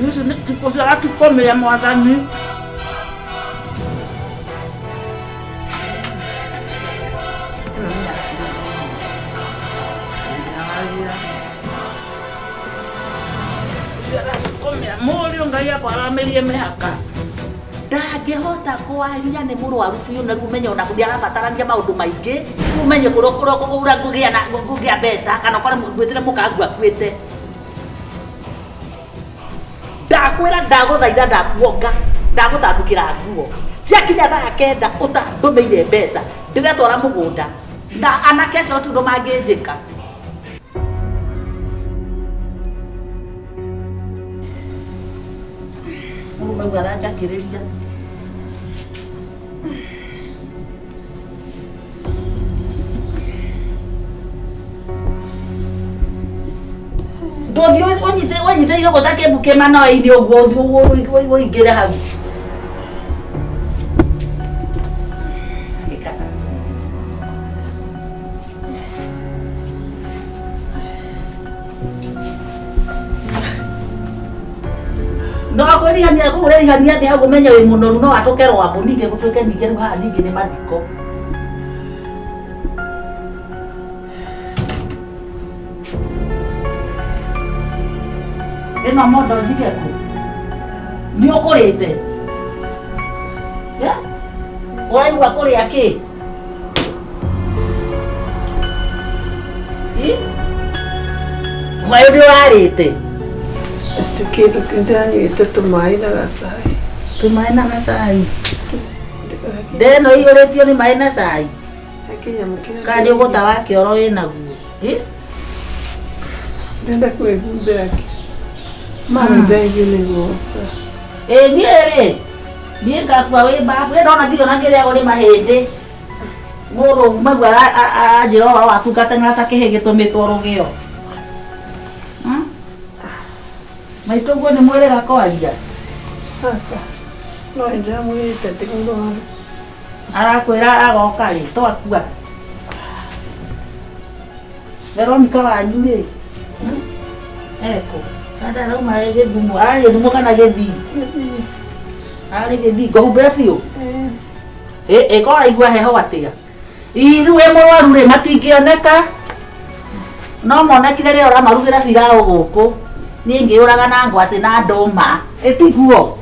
Ici nĩ thikũ cia gatukomia mwathani. Ĩno nĩ ya Gatukomia mũriũ Ngai akwaramĩrie mĩhaka. Ndangĩhota kwaria nĩ mũrwaru biũ na rĩu ũmenye ona nĩ arabatarania maũndũ maingĩ rĩu ũmenye kũrĩa kũrĩa kũrĩa ngũgĩa na ngũgĩa mbeca kana ũkore ngwĩtĩre mũkangu akuĩte. Ndakwĩra ndagũthaitha ndakuonga ndagũtandukĩra nguo ciakinya thaa kenda ũtandũmĩire mbeca ndĩretwara mũgũnda na anake acio tu ũndũ mangĩnjĩka. Mũrũme ũyũ aranjakĩrĩria. Ndũthiĩ ũnyite ũnyitĩrĩire ũguo ta kĩmbu kĩ manoe-inĩ ũguo ũthiĩ ũingĩre hau. No kwĩrihania kũu ũrerihania thĩ hau ũmenye wĩ mũnoru no atũke rwambũ ningĩ gũtuĩke ningĩ rĩu haha ningĩ nĩ mathiko. Ĩno mondo njige kũ? Nĩ ũkũrĩte? Eh? Ũraigua kũrĩa kĩ? Hwaĩ nĩ ũrarĩte? Kĩndũ ndanyuĩte tũmaĩ na gacai. Tũmaĩ na gacai. Ndeno iyũrĩtio nĩ maĩ na cai. Kĩnyamũ kĩrĩa Kana nĩ ũgũta wa kĩoro wĩ naguo? Ĩ? Ndĩrenda kwĩhumbĩra kĩ. Mami thengiũ nĩ guoka. Ĩ niĩ rĩ, niĩ ngakua wĩ mbabu, ĩ ndona nginya ona ngĩrĩagwo nĩ mahĩndĩ. Mũrũ magu aranjĩra ũhoro waku ngateng'era ta kĩhĩ gĩtũmĩtwo rũgĩo. Hmm? Maitũ guo nĩ mwĩrĩga kwaria? Aca. No nĩndĩramwĩrĩte ndĩ mũrwaru. Arakwĩra agoka rĩ, twakua. Veronica wanyu rĩ, ekũ? Kana arauma Gĩthumo, ararĩ Gĩthumo kana Gĩthii? Gĩthii. Ararĩ Gĩthii, ngũhumbĩre biũ? Ĩĩ. Ĩ korwo araigua heho atĩa? Ii rĩu wĩ mũrwaru rĩ, matingĩoneka. No monekire rĩrĩa ũramarugĩra biraũ gũkũ. Niĩ ngĩũraga na ngwacĩ na ndũma. Ĩ tiguo?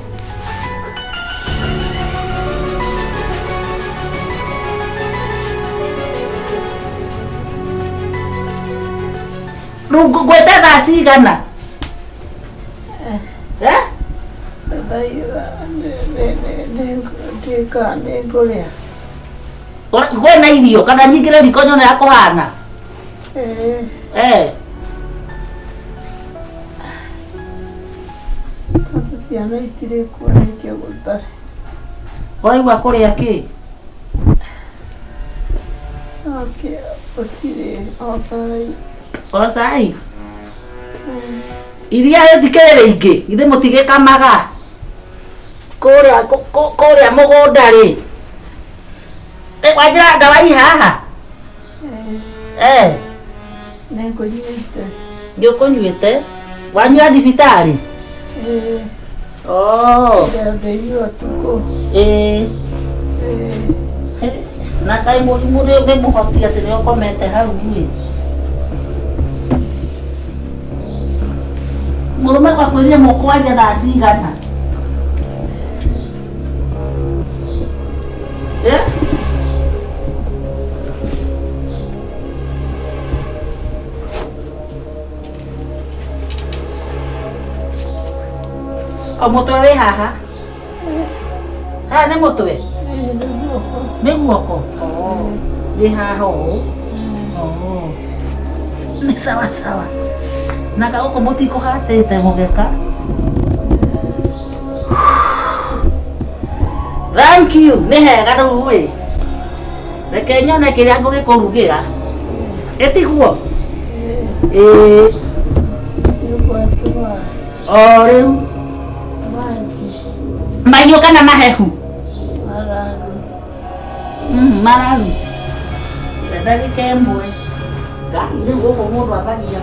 Rĩu ngwĩte thaa cigana? Eh? Ndiũĩ nĩ ngũrĩa. Kwĩna irio kana nyingĩre riko nyone ya kũhana? Eh. Eh. Tondũ ciana itirĩ kuo nĩkĩo gũtarĩ. Ũraigua kũrĩa kĩ? Okay, gũtirĩ o cai. O cai? Iria rĩtikĩrĩ rĩingĩ, ithe mũtigĩkamaga. Kũrĩa kũrĩa mũgũnda rĩ. Wanjĩra ndawa i haha? Eh. Nĩ ngũnyuĩte. Nĩ ũkũnyuĩte? Wanyua thibitarĩ? Ĩĩ. Oh. Ndĩnyua ũtukũ. Ĩĩ. Na kaĩ mũrimũ nĩ mũhoti atĩ nĩ ũkomete hau ĩ. Mũrũme akwĩrire mũkwaria thaa cigana? Eh? O mũtwe wĩ haha? Haha nĩ mũtwe? Nĩ guoko? Wĩ haha ũũ? Nĩ sawa sawa. Na gagũkũ mũtikũhatĩte mũgeka? Thank you. Nĩ hega rĩu ĩ. Reke nyone kĩrĩa ngũgĩkũrugĩra. Ĩtiguo? Ĩĩ. O rĩu. Mahiũ kana mahehu? Mararu. Ndagĩka ĩmwe. Ngai rĩu gũkũ mũndũ ambagia.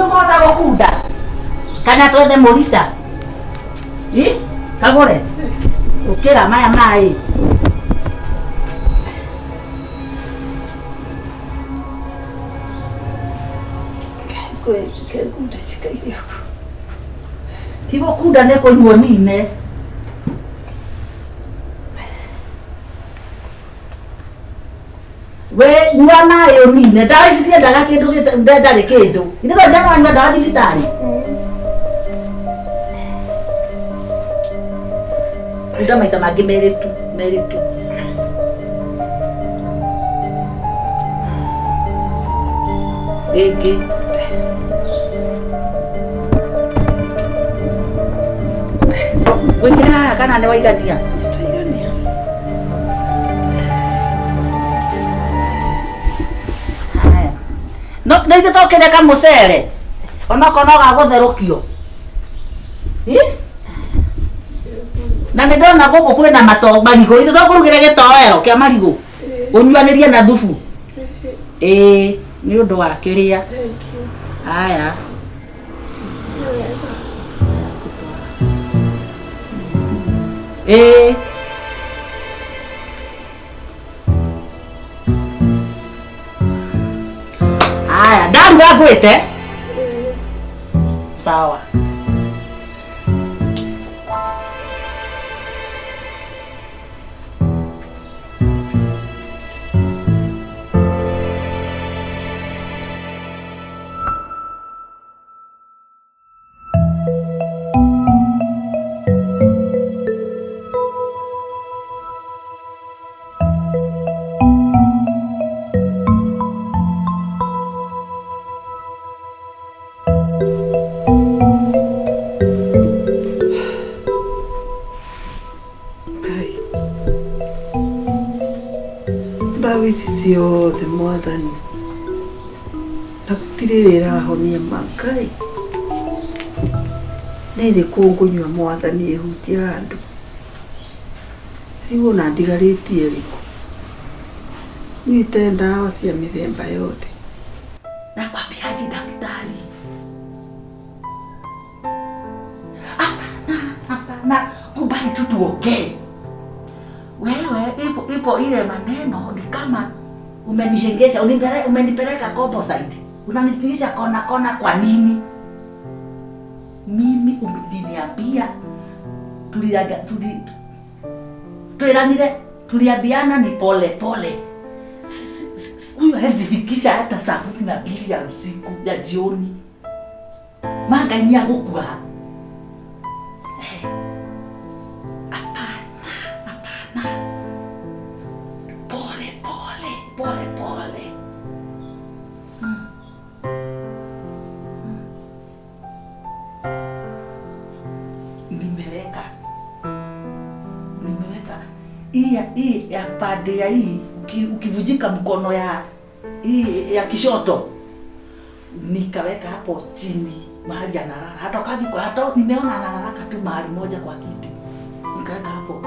Ndũkũhota gũkunda kana twethe mũrica? Ĩ, kagũre ũkĩra maya maĩ. Kengunda cikaire ũguo. Ti gũkunda, nĩ kũnyua nine. We nyua maĩ ũnine. Ndawa ici tiendaga kĩndũ ndarĩ kĩndũ. Ithe to njama wanyua ndawa thibitarĩ. Kunda maita mangĩ merĩ tu, merĩ tu. Rĩngĩ. Gwĩkĩra haha kana nĩ waigania? Tutaigania. Haya. No nĩ ithuĩ tũkĩrĩa kamũcere onokorwo no ga gũtherũkio. Ĩ? Na nĩ ndona gũkũ kwĩna mato marigũ, ithuĩ tũkũrugĩre gĩtoero kĩa marigũ ũnyuanĩrie na thubu. Ĩĩ, nĩ ũndũ wa kĩrĩa. Thank you. Haya. Wega. Ĩĩ. Haya, ndaruga ngwĩte. Sawa. Ngai, ndawa ici ciothe mwathani, na gũtirĩ ĩrĩa ĩrahonia ma. Ngai, nĩ ĩrĩkũ ngũnyua mwathani ĩhutie handũ? Rĩu ona ndigarĩtie ĩrĩkũ? Nyuĩte ndawa cia mĩthemba yothe. Nakwambiaje daktari? Hapana, hapana, kubali tu tuongee. Wewe ipo ipo ile maneno ni kama umenihengesha, umenipeleka composite. Unanipigisha kona kona kwa nini? Mimi uliniambia tuliaga tuli tuiranire, tuliambiana ni pole pole. Huyu hawezi fikisha hata saa 12 ya usiku ya jioni. Manga ni agũkua. Hapana, hapana. Pole pole, pole pole. Nimeweka. Nimeweka hii ya pande ya hii ukivujika mkono ya hii ya kishoto, nikaweka hapo chini mahali analala. Hata kaji kwa hata nimeona analala tu mahali moja kwa kiti, nikaweka hapo.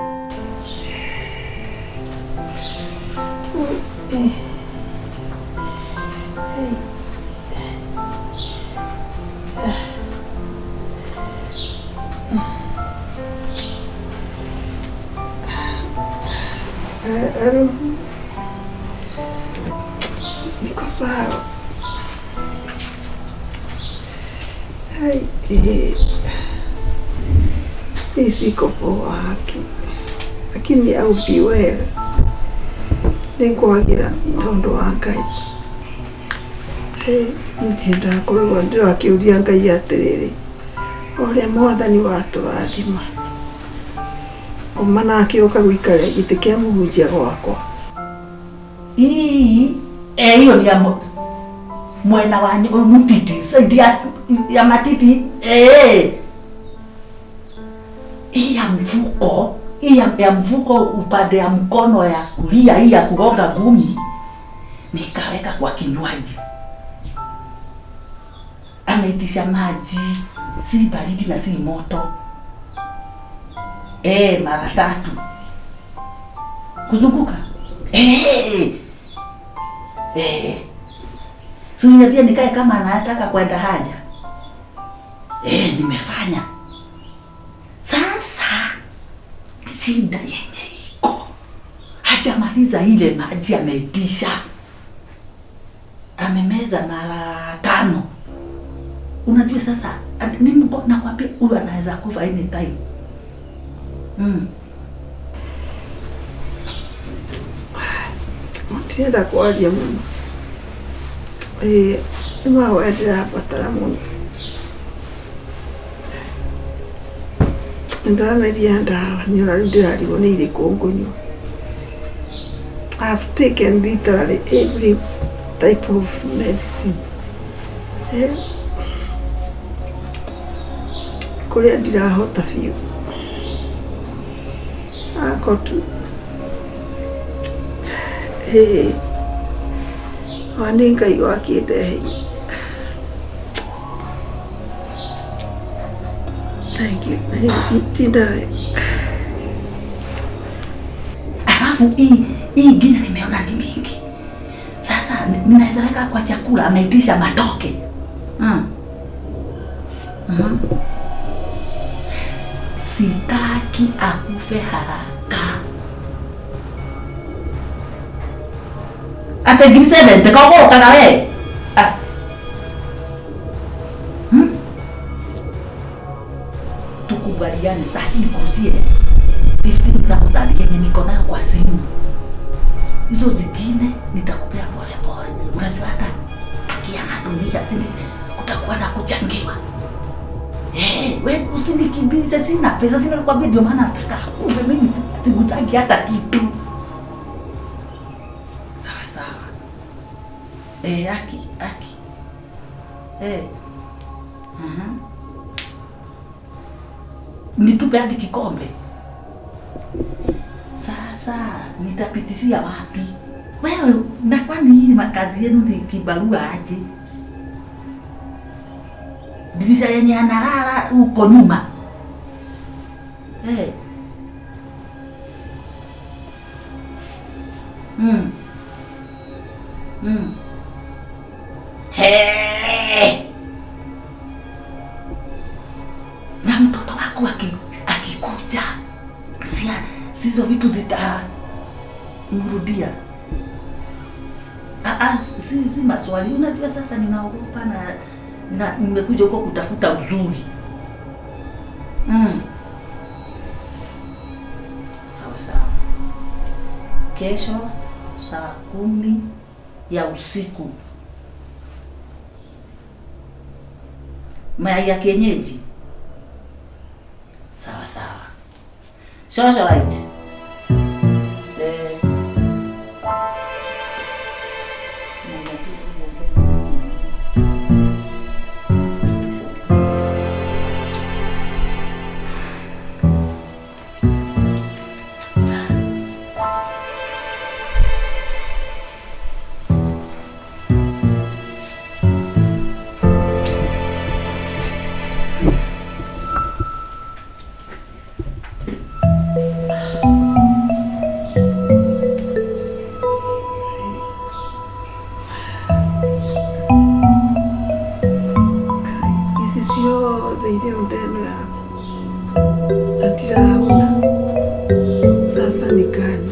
Hello. Niko sawa. Hai, mi siko poa haki, lakini I'll be well. Nĩngwagĩra tondũ wa Ngai. Niĩ ndakoragwo ndĩrakĩũria Ngai atĩrĩrĩ, o ũrĩa mwathani watũrathima kuma na akĩũka gũikara gĩtĩ kĩa mũhunjia gwakwa. Hii hiyo ni ya mwena wa mutiti, side ya matiti eh. Hii ya mfuko, hii ya mfuko upande ya mkono ya kulia, hii ya kugonga ngumi, nikaweka kwa kinywaji. Anaitisha maji, si baridi na si moto. Mara tatu. Kuzunguka. Si uniambia nikae kama anataka kwenda haja. Nimefanya. Sasa shida yenye iko, hajamaliza ile maji ameitisha, amemeza mara 5. Unajua sasa nakwambia huyu anaweza kufa anytime. Ndirenda kwaria mũno. Nĩ mahoya ndĩrabatara mũno. Nĩndameria ndawa, nĩ ona rĩu ndĩrarigwo nĩ irĩkũ ngũnyua. I've taken literally every type of medicine. Kũrĩa ndirahota biũ. Ako tu. Nĩ Ngai wakĩndeheire. Thank you. Tinda. Alafu hii ingine nimeona ni mingi. Sasa ninaweza weka kwa chakula, ameitisha matoke. Sitaki akufe haraka. Ate ngiri 70 kogũrũka na we. Tukubaliane sasa nikuzie 15,000 yenye niko nayo kwa simu. Hizo zingine nitakupea pole pole. Unajua hata akiaga dunia sini kutakuwa na kuchangiwa. We usinikimbize, sina pesa, sina, nakwambia ndio maana nataka akufe mimi, sigusagi hata kitu. Sawa sawa. Aki. Nitupe hadi kikombe. Sasa nitapitishia wapi? Wewe na kwani hii makazi yenu ni kibarua aje? Dirisha yenye analala huko nyuma. Hey! Na mtoto wako akikuja, sizo vitu zitamrudia. Si maswali. Unajua sasa ninaogopa na nimekuja huko kutafuta uzuri. Sawa sawa. Kesho saa 10 ya usiku. Mayai ya kienyeji. Sawa sawa. Socialite. Sasa ni gani?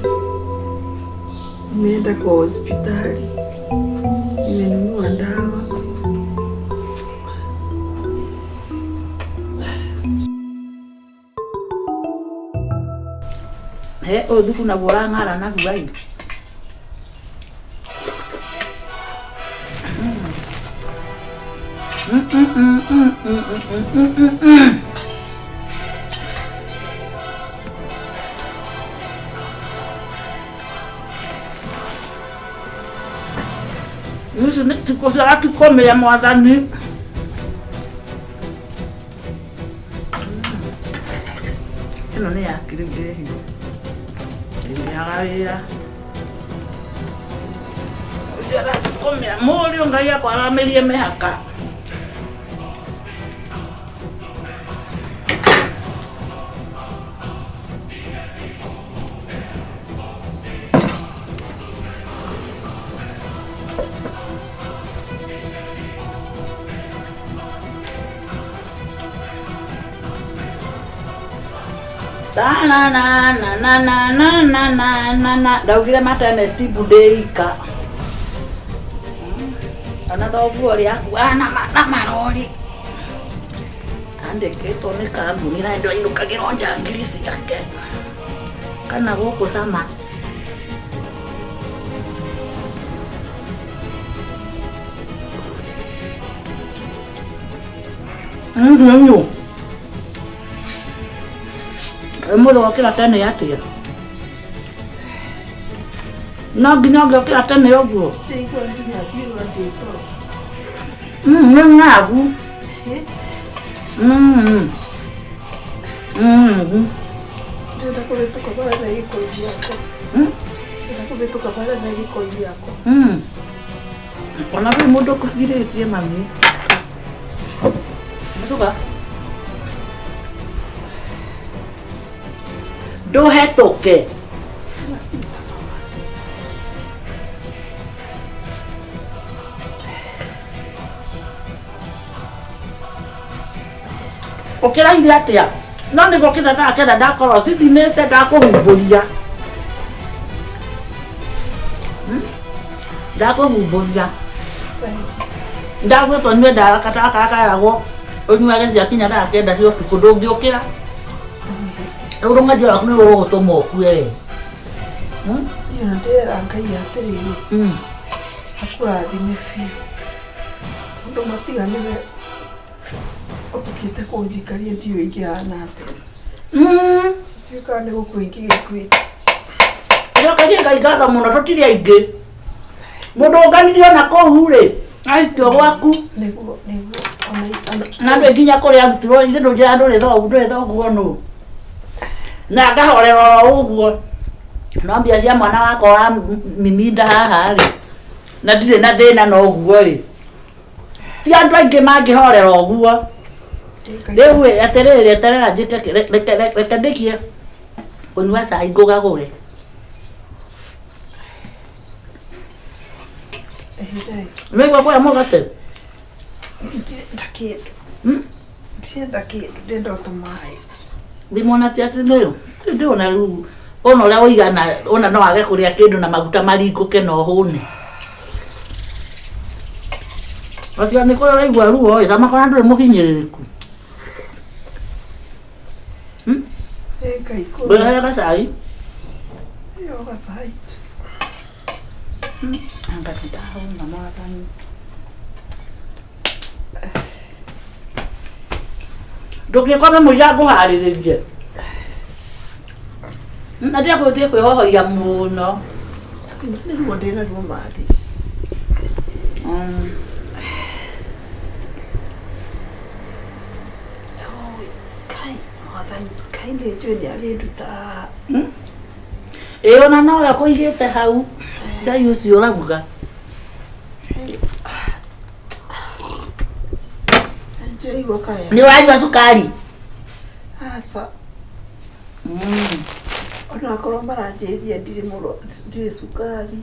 Nimeenda kwa hospitali, nimenunua dawa. Ũyũ naguo ũrang'ara naguo ai. Ici nĩ tukomia mwathani. Ĩno nĩ ya kĩrĩu ndĩrehire. Ndĩaga wĩra. Ũcio aratukomia mũriũ Ngai akwaramĩrie mĩhaka. Na na na na na na na na na na ndaugire maternity ndĩika ona thoguo ũrĩa akua na na marori andĩkĩtwo nĩ kambuni na ndĩrainũkagĩrwo njangiri ciake kana gũkũ cama. Nyu. Mũthĩ wokĩra tene atĩa? No nginya ũngĩokĩra tene ũguo. Ndĩigua nginya ngĩigua ndĩ toro. Nĩ ng'aragu. Ndĩrenda kũhĩtũka bara na gĩkoi gĩakwa. Ndĩrenda kũhĩtũka bara na gĩkoi gĩakwa. Ona rĩu mũndũ ũkũgirĩtie mami. Mũcuga. Ndũhetũke. Ũkĩraire atĩa? No nĩ gũkĩra thaa kenda ndakorwo thithinĩte ndakũhumbũria. Ndakũhumbũria. Ndagwĩtwo nyue ndawa katawa karĩa kareragwo ũnyuage ciakinya thaa kenda cia ũtukũ ndũngĩũkĩra. Rĩu rũng'athio rwaku nĩ rũgũgũtũma ũkue we. Niĩ ona ndĩrera Ngai atĩrĩrĩ, akũrathime biũ tondũ matiga nĩwe ũkĩte kũnjikaria ndiũĩ ingĩhana atĩa. Ndiũĩ kana nĩ gũkua ingĩgĩkuĩte. Njokagia Ngai ngatho mũno tũtirĩ aingĩ. Mũndũ ũnganirie ona kũu rĩ, ahikio gwaku. Nĩguo nĩguo ona ona Na ndwĩ nginya kũrĩa arutirwo ithe ndũnjĩra ndũrĩ thoguo ndũrĩ thoguo nũ. Na ngahorera o ũguo. No mbia cia mwana wakwa wa miminda haha rĩ, na ndirĩ na thĩna na ũguo rĩ. Ti andũ aingĩ mangĩhorera ũguo. Rĩu ĩ, atĩrĩrĩ eterera njĩke reke reke ndĩkie kũnyua cai ngũgagũre. Nĩwaigua kũrĩa mũgate? Ndirenda kĩndũ. Ndirenda kĩndũ, ndĩrenda o tũmaĩ. Ndĩmona ti atĩ nĩ ndĩrona rĩu ona ũrĩa ũigana ona no wage kũrĩa kĩndũ na maguta maringũke na ũhũne. Gatiga nĩ kũrĩa ũraigua ruo ĩ, cama kana ndũrĩ mũhinyĩrĩrĩku. Ĩ Ngai kũrĩa. Ngwĩrehere gacai. Ĩ o gacai tu. Anga ndahũna mwathani. Ndũngĩkome mũira ngũharĩrĩrie. Na ndĩrenda gũthiĩ kwĩhohoia mũno. Nĩ ruo ndĩna ruo mathi. Kai, mwathani, Kai nĩ njũĩ nĩ arĩnduta haha. Ĩ ona nowe ũkũigĩte hau Ngai ũcio ũrauga. Ndĩraigua kaya. Nĩ ũranyua cukari? Aca. Ona akorwo maranjĩrire ndirĩ mũro, ndirĩ cukari,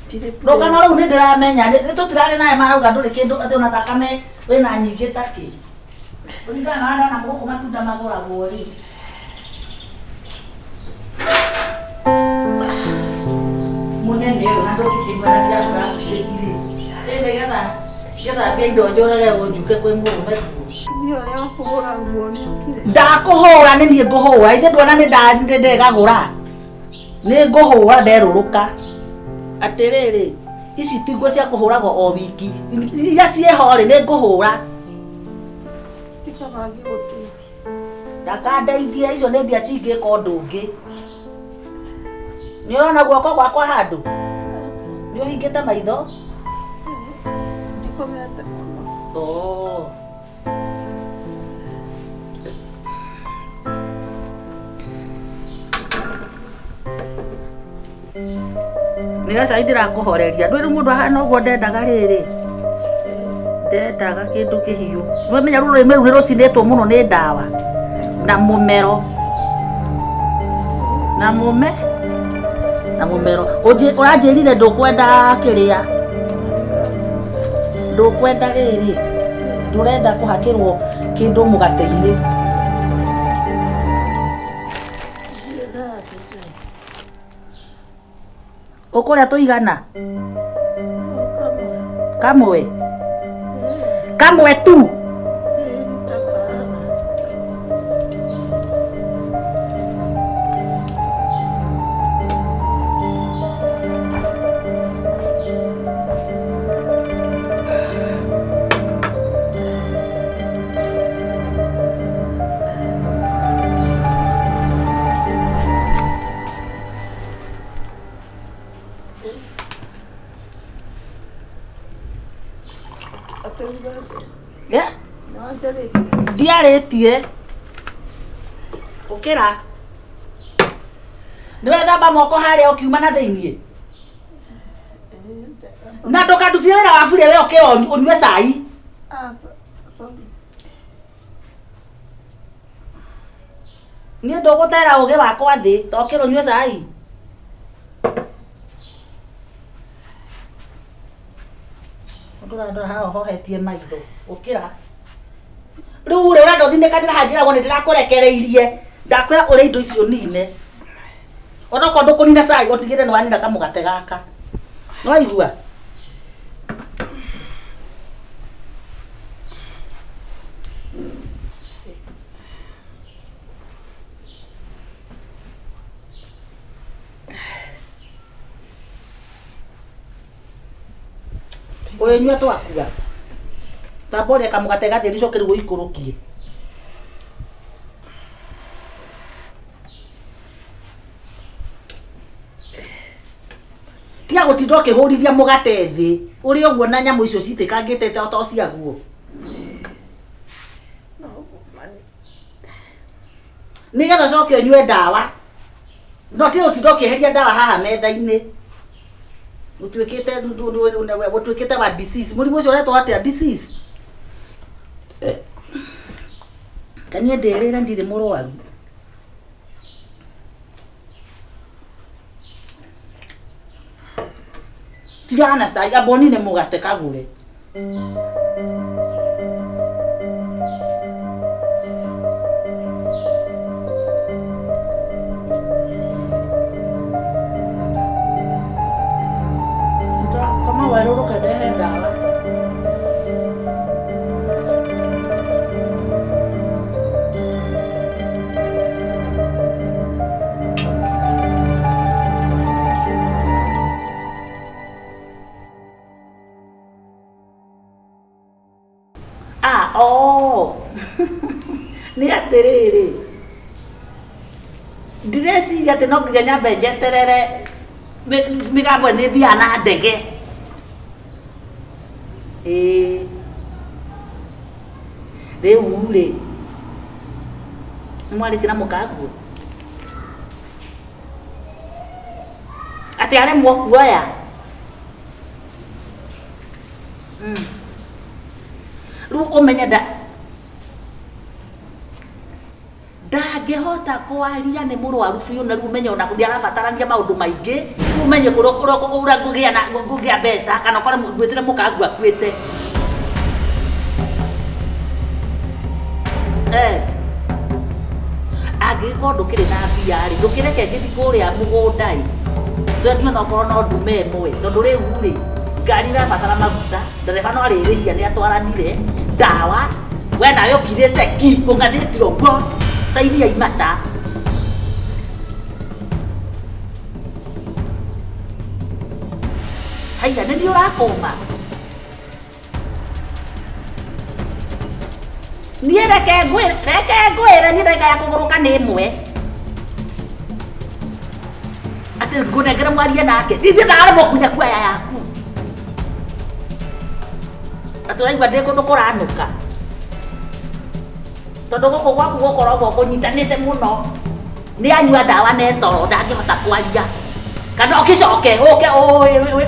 ndirĩ Rũgano rũu nĩ ndĩramenya nĩ tũtirarĩ nawe marauga ndũrĩ kĩndũ atĩ ona thakame wĩna nyingĩ ta kĩ. Kũringana na andũ na gũkũ matunda magũragwo rĩ. Mũnene ũyũ na ndũngĩkĩnyua na cia plastic rĩ. Ĩ nĩgetha ngĩthambia indo njũrage ũnjuke kwĩ mũrũme kuo. Niĩ ũrĩa ũkũhũra nguo nĩ okire. Ndakũhũra nĩ niĩ ngũhũra ithe ndwona nĩ ndegagũra. Nĩ ngũhũra nderũrũka. Atĩrĩrĩ, ici ti nguo cia kũhũragwo o wiki. Iria ciĩho rĩ nĩ ngũhũra. Tiga mangĩgũteithia. Ndakandeithie icio nĩ mbia cingĩka ũndũ ũngĩ. Nĩ ũrona guoko gwakwa handũ? Nĩ ũhingĩte maitho? Ndikomete mũno. Oh. Nĩ gacai ndĩrakũhoreria. Ndũĩ rĩu mũndũ ahana ũguo ndendaga rĩrĩ. Ndendaga kĩndũ kĩhiũ. Nĩwamenya rũrĩmĩ rũu nĩ rũcinĩtwo mũno nĩ ndawa na mũmero. Na mũme na mũmero. Ũranjĩrire ndũkwenda kĩrĩa. Ndũkwenda rĩrĩ. Ndũrenda kũhakĩrwo kĩndũ mũgate-inĩ. Ũkũrĩa tũigana? Kamwe. Kamwe tu. Yeah. Ndiarĩtie. Ũkĩra. Nĩ wethamba moko harĩa ũkiuma na thĩiniĩ. Na ndũkandutie wĩra wa bure we ũkĩra ũnyue cai. Niĩ ndũgũtera ũgĩ wakwa thĩ, ta ũkĩra ũnyue cai. Ndũrandora haha ũhohetie maitho. Ũkĩra. Rĩu rĩ ũrenda ũthinĩkanĩre haha njĩragwo nĩ ndĩrakũrekereirie. Ndakwĩra ũrĩe indo icio ũnine. Onokorwo ndũkũnina cai ũtigĩrĩre nĩ wanina kamũgate gaka. Nĩwaigua? Ũrĩnyua twakua. Tamba ũrĩe kamũgate gatheri ũcoke rĩu ũikũrũkie. Tiga gũtinda ũkĩhũrithia mũgate thĩ ũrĩ ũguo na nyamũ icio citĩkangĩte to ciaguo. Nĩgetha ũcoke ũnyue ndawa. No tiga gũtinda ũkĩeheria ndawa haha metha-inĩ. Ũtuĩkĩte ũtuĩkĩte wa disease. Mũrimũ ũcio ũretwo atĩa? Disease. Ta niĩ ndĩrĩre ndirĩ mũrwaru. Tigana na cai, amba ũnine mũgate kagũre. Koma werũrũke ndehe ndawa. Ah, oh. Nĩ atĩrĩrĩ, ndireciria atĩ no nginya nyambe njeterere mĩgambo nĩ ĩthiaga na ndege. Ĩĩ. Rĩu rĩ, nĩ mwarĩtie na mũkaguo? Atĩ aremwo kuoya? Rĩu ũmenye nda ndangĩhota kwaria nĩ mũrwaru biũ na rĩu ũmenye ona nĩ arabatarania maũndũ maingĩ rĩu ũmenye kũrĩa ũrĩa ngũgĩa na ngũgĩa mbeca kana ũkore ngwĩtĩre mũkangu akuĩte. Eh. Angĩgĩkorwo ndũkĩrĩ na mbia rĩ, ndũkĩreke ngĩthiĩ kũrĩa mũgũnda ĩ, twendie onokorwo no ndume ĩmwe, tondũ rĩu rĩ, ngari ĩrabatara maguta, ndereba no arĩrĩhia nĩ atwaranire, ndawa, we nawe ũkirĩte ki, ũng'athĩte ũguo ta iria imata. Haiya, nĩ niĩ ũrakũma? Niĩ reke ngwĩre, reke ngwĩre niĩ ndagĩka ya kũgũrũka nĩ ĩmwe. Atĩ ngũnengere mwarie nake. Niĩ ndaremwo nginya kuoya yaku. Atĩ ũraigua ndĩ kũndũ kũranũka. Tondũ gũkũ gwaku gũkoragwo kũnyitanĩte mũno. Nĩ anyua ndawa na etoro ndangĩhota kwaria. Kana ũgĩcoke ũke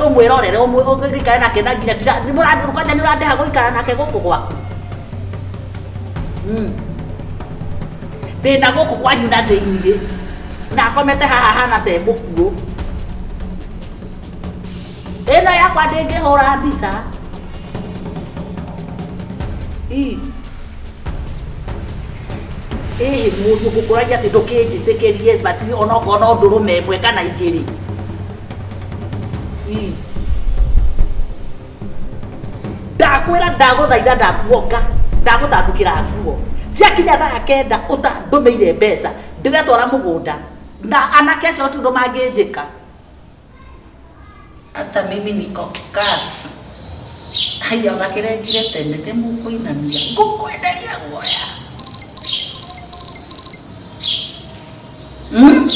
ũmwĩrorere ũikare nake na nginya kwanja nĩ ũrandĩha gũikara nake gũkũ gwaku. Ndĩna gũkũ kwanyu na thĩiniĩ na akomete haha hana ta e mũkuũ. Ĩno yakwa ndĩngĩhũra mbica. Ii. Ĩhĩ mũriũ ngũkũragia atĩ ndũkĩnjĩtĩkĩrie basi onokorwo no ndũrũme ĩmwe kana igĩrĩ. Ii. Ndakwĩra ndagũthaitha ndakuonga ndagũtandũkĩra nguo ciakinya thaa kenda ũtandũmĩire mbeca ndĩretwara mũgũnda na anake acio gũtirĩ ũndũ mangĩnjĩka. Hata mimi niko kazi. Haiya ona kĩrengire tene nĩ mũkũinamia ngũkwenderia guoya. Hmm?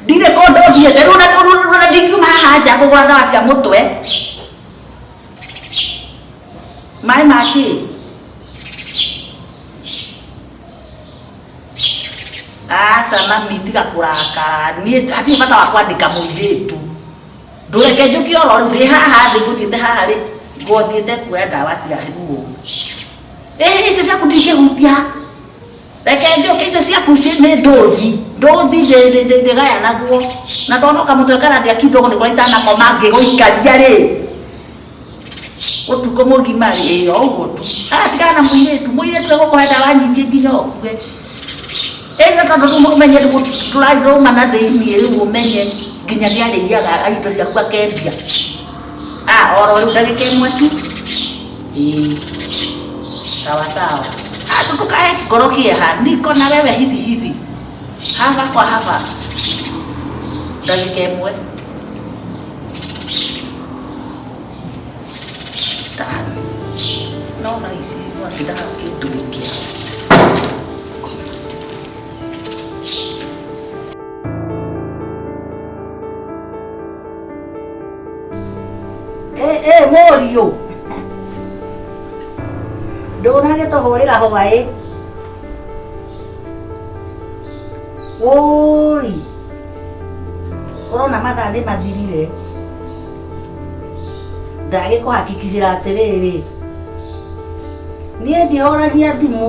Ndirĩ kũndũ thiĩte rĩu na ndingiuma haha nja kũgũra ndawa cia mũtwe maĩ ma kĩ aca mami tiga kũrakara niĩ hatirĩ bata wa kwandĩka mũirĩtu ndũreke njũke oro rĩu ndĩ haha thĩ ngũthiĩte haha rĩ ngũthiĩte kuoya ndawa cia ruo ĩ icio ciaku ndingĩhutia reke njũke icio ciaku nĩ ndũthi ndũthi ndĩgayanaguo na tondũ no kamũtwe karandia kidogo nĩkũrĩa itanakoma ngĩgũikaria rĩ ũtukũ mũgima rĩ ĩ o ũguo tu Ah, tigana na mũirĩtu mũirĩtu egũkũhe ndawa nyingĩ nginya ũkue ĩno tondũ rĩu ũmenye rĩu tũrauma na thĩiniĩ rĩu ũmenye nginya nĩ arĩiaga indo ciaku akendia ah oro rĩu ndagĩka ĩmwe tu ĩĩ sawa sawa ah tukae kĩgoro kĩeha niko na wewe hivi hivi haba kwa haba ndagĩka ĩmwe tano no thaa ici mwakĩndaga gũkĩndumikia ĩ mũriũ ndũnagĩtũhũrĩra hwaĩ wũi ũrona mathaa nĩ mathirire ndagĩkũhakikicĩra atĩrĩrĩ niĩ ndihũragia thimũ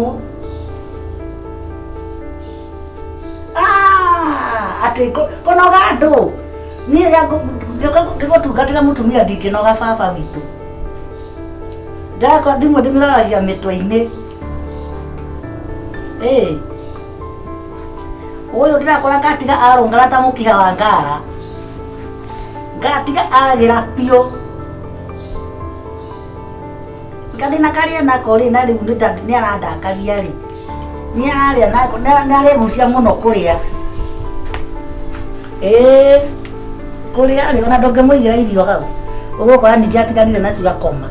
Ah, atĩ kũnoga andũ niĩ rĩrĩa ngĩgũtungatĩra mũtumia ndingĩnoga baba witũ ndakwa thimũ ndĩmĩroragia mĩtwe-inĩ ĩ ũyũ ndĩrakora ngatiga arũngara ta mũkiha wa ngara ngatiga agĩra biũ gathĩna karĩa nako rĩ na rĩu nĩ arandakaria rĩ nĩ ararĩa nĩ aregucia mũno kũrĩa ĩĩ kũrĩa rĩ ona ndũngĩmũigĩra irio hau ũgũkora ningĩ atiganire nacio akoma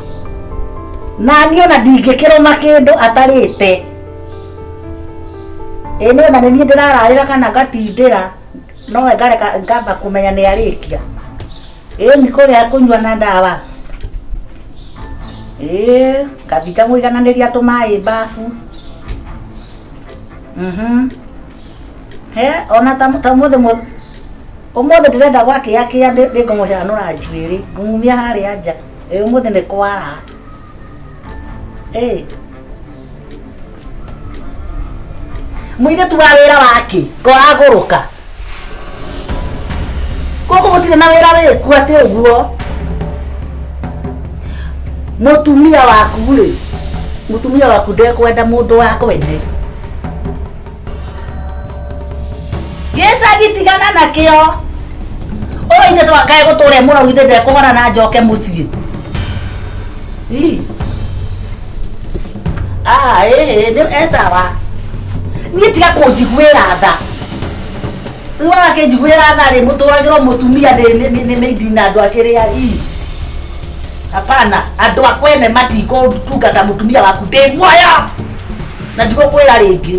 na niĩ ona ndingĩkĩrũma kĩndũ atarĩte ĩĩ nĩ ona nĩ niĩ ndĩrararĩra kana ngatindĩra nowe ngareka ngamba kũmenya nĩ arĩkia ĩĩ nĩ kũrĩa kũnyua na ndawa ĩĩ ngathiĩ ngamũigananĩria tũmaĩ babu mhm he ona ta ta ũmũthĩ ũmũthĩ ndĩrenda gwakĩakĩa nĩngũmũcanũra njuĩrĩ ngũmumia harĩa nja ĩĩ ũmũthĩ nĩ kwara ĩĩ mũirĩtu wa wĩra wake koragũrũka gũkũ gũtirĩ na wĩra wĩku atĩ ũguo mũtumia waku rĩ mũtumia waku ndekwenda mũndũ wa kwene gĩcagi tigana nakĩo ũyũ ithe twakae gũtũra mũrau ithe ndekũhora na njoke mũciĩ Ii. Ah, ĩhĩ nĩ esawa niĩ tiga kũnjiguĩra tha rĩu agakĩnjiguĩra tha rĩ mũtũragĩrwo mũtumia nĩ mĩindi na andũ akĩrĩa ii hapana andũ akwene matikũtungata mũtumia waku ndĩ muoyo na ndigũkwĩra rĩngĩ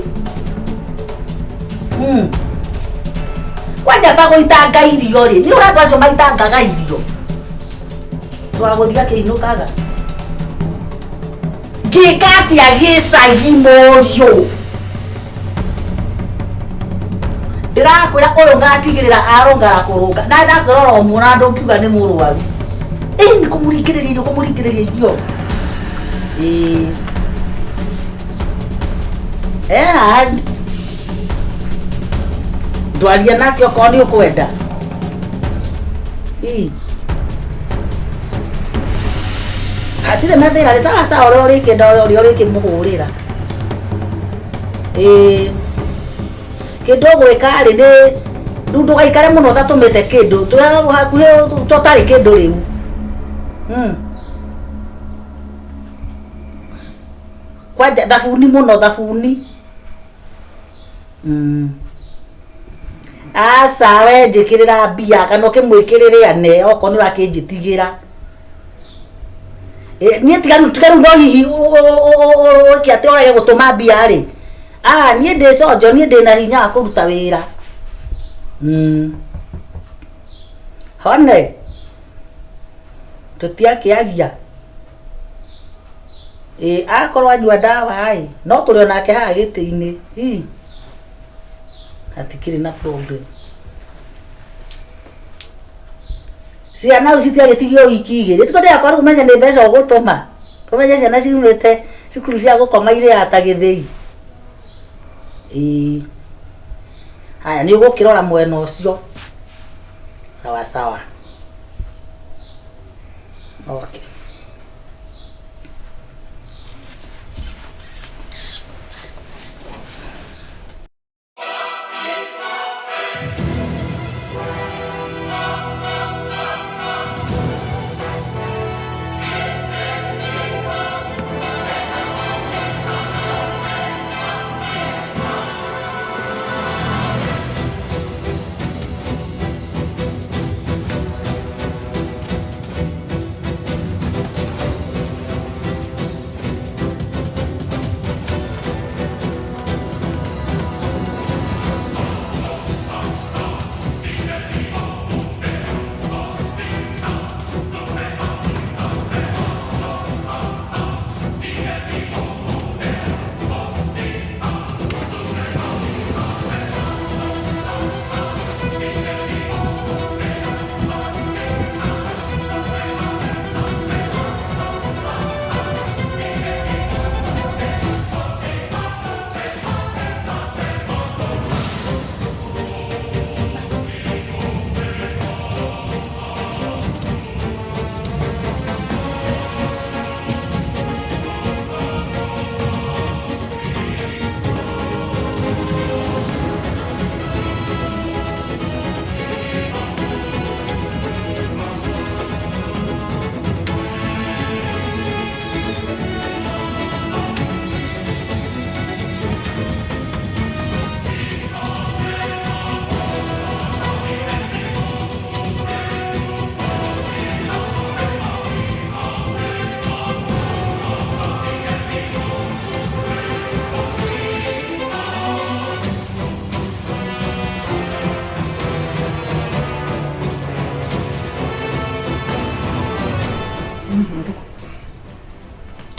Mm. Kwanja ta gũitanga irio rĩ nĩ ũrĩa andũ acio maitangaga irio twagũthiĩ akĩinũkaga ngĩka atĩa gĩcagi mũriũ ndĩrakwĩra ũyũ ngatigĩrĩra arũngara kũrũnga na ndakwĩra oro muona ndũngiuga nĩ mũrwaru ĩ nĩ kũmũringĩrĩria irio kũmũringĩrĩria irio ĩĩ Eh, ndwaria nake okorwo nĩ ũkwenda Ii. Hatirĩ na thĩna nĩ sawa sawa ũrĩa ũrĩkĩenda ũrĩa ũrĩkĩmũhũrĩra ĩĩ kĩndũ ũgwĩka rĩ nĩ Rĩu ndũgaikare mũno ũtatũmĩte kĩndũ, twĩ hakuhĩ tũtarĩ kĩndũ rĩu. Kwanja thabuni mũno thabuni. Aca we njĩkĩrĩra mbia kana ũkĩmwĩkĩrĩre ane okorwo nĩ ũrakĩnjĩtigĩra. Niĩ tiga rĩu tiga rĩu no hihi ũke atĩ ũrege gũtũma mbia rĩ. Ah, niĩ ndĩ conjo, niĩ ndĩna hinya wa kũruta wĩra. Hone tũtiakĩaria. Ĩ akorwo anyua ndawa ĩ, no tũrĩ onake haha gĩtĩ-inĩ. Ii hatikĩrĩ na problem. Ciana rĩu citiagĩtigio wiki igĩrĩ. Tiko ndĩrakora rĩu ũmenye nĩ mbeca ũgũtũma. Ũmenye ciana ciumĩte cukuru cia gũkoma irĩaga ta gĩthĩi. Ĩĩ. Haya nĩ ũgũkĩrora mwena ũcio. Sawa sawa. Okay.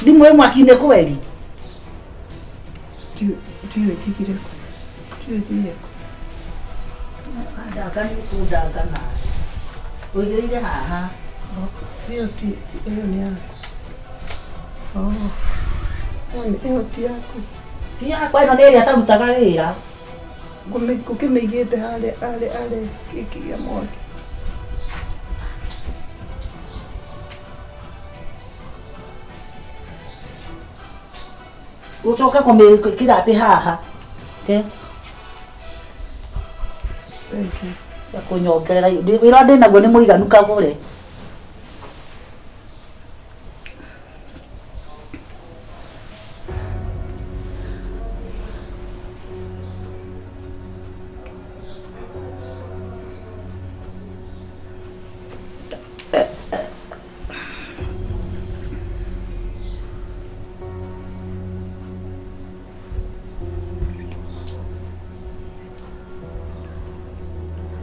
Thimũ ĩ mwaki-inĩ kweri. Ndiũĩ njigire kũ. Ndiũĩ thire kũ. Ndanga nĩ ũkũndanga nawe. Ũigĩrĩire haha. Ĩyo ti ĩyo nĩ yaku. Oh. Ĩyo ti yaku. Ti yakwa ĩno nĩ ĩrĩa ĩtarutaga wĩra. Ngũkĩmĩigĩte harĩa harĩa harĩa gĩkĩ mwaki. Ũcoke kũmĩkĩra atĩ haha. Te. Thank you. Kũnyongerera wĩra ndĩ naguo nĩ mũiganu kagũre.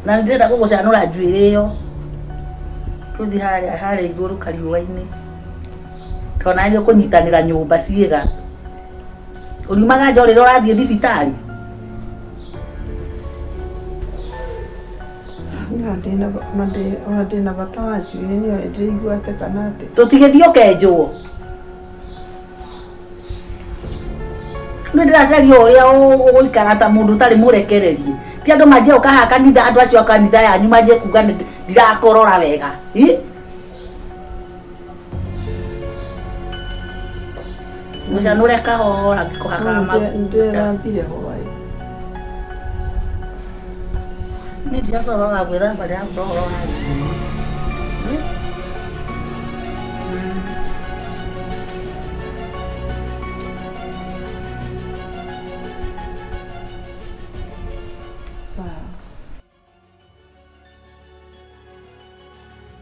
Na nĩ ndĩrenda gũgũcanũra njuĩrĩ ĩyo tũthiĩ harĩa harĩa igũrũ kariũa-inĩ tondũ nawe nĩ ũkũnyitanĩra nyũmba ciĩga. Ũriumaga nja o rĩrĩa ũrathiĩ thibitarĩ? Ona ndĩna bata wa njuĩrĩ niĩ ona ndĩraigua atĩ kana atĩ. Tũtigĩthiĩ ũkenjwo? Nĩ ndĩracaria ũrĩa ũgũikara ta mũndũ ũtarĩ mũrekererie. Ti andũ manjie gũka haha kanitha, andũ acio a kanitha yanyu manjie kuga ndirakorora wega. Mũcanũre kahora ngĩkũhakaga maguta. Ndĩrethambire hwaĩ. Niĩ ndirakora ũhoro wa gwĩthamba, ndĩrakora ũhoro wa nguo.